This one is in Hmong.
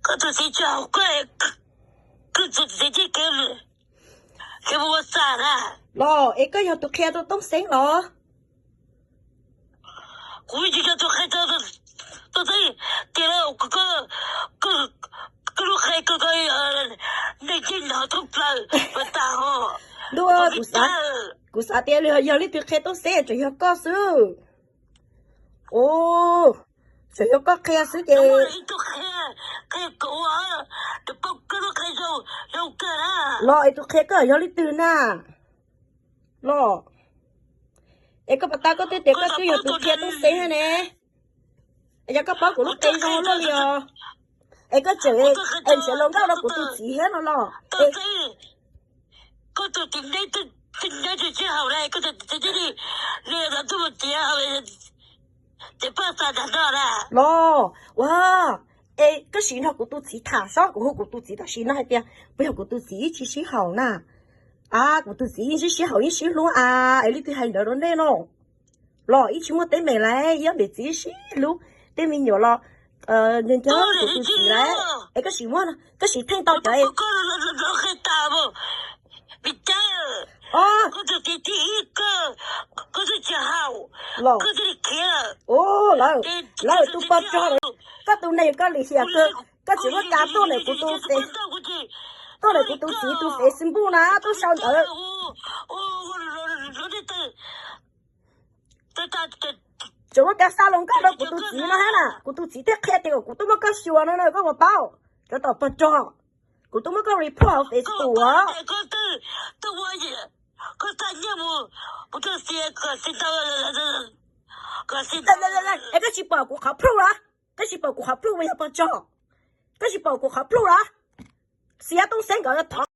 Koj tus txiv tsis haum koj, koj tus txiv tsis kev, kev ua txaj na. Los es koj yog tus qhia rau Tooj Xeeb los? Kuv tsis yog tus qhia rau Tooj Xeeb tias koj, koj lub qhia koj, koj neeg yeej hnov thoob plaws pas tas ho. Ntuj, kuv xav tias yog leej twg qhia Tooj Xeeb tseem yog koj xwb. Ua, tseem yog koj qhia xwb ces. Ib tug qhia, qhia kuv, tus paub koj lub qhia zoo, zoo kawg na. Los es tus qhia koj yog leej twg na? Los es koj pas tas koj twb tias koj twb yog tus qhia Tooj Xeeb thiab ne. Es yog koj paub kuv lub qhia zoo luaj li os, es koj tseem, es tseem los nkauj rau kuv tus txiv thiab no los? Koj tus txiv neb, txiv neb tsis sib haum na, koj tus txiv tib li, li los tuaj mus tiav, tiav paj xas dag no na. Los, ua, es koj sim nrog kuv tus txiv tham saib, kuv hu kuv tus txiv tam sim no hais tias puas yog kuv tus txiv ib tsis sib haum na. A, kuv tus txiv yeej sib, sib haum yeej sib hlub a, es leej twg hais ntawd rau nej no? Los ib tsis muaj teeb meem lawm, ib ob niam txiv sib hlub, tej me nyuam los nco nco kuv tus txiv lawm. Es koj sim muab, koj sim theej tau cov, o, los, lawv tus pog rog, koj tus neeg koj lim hiam kawg, koj tsis muaj kav tuaj ntawm kuv tus txiv, tuaj ntawm kuv tus txiv tus Facebook na, tuaj sau ntawd. Tseem muaj kav xa los nkauj rau kuv tus txiv no thiab na, kuv tus txiv thiaj qhia tias kom kuv tuaj muab koj xyuas no na, koj puas paub? Cov tom pog rog, kuv tuaj muab koj report hauv Facebook os. Es koj tsis pom kuv qhov proof los? Koj tsis pom kuv qhov proof yog pog rog? Koj tsis pom kuv qhov proof los? Xiav Tooj Xeeb nkawd thov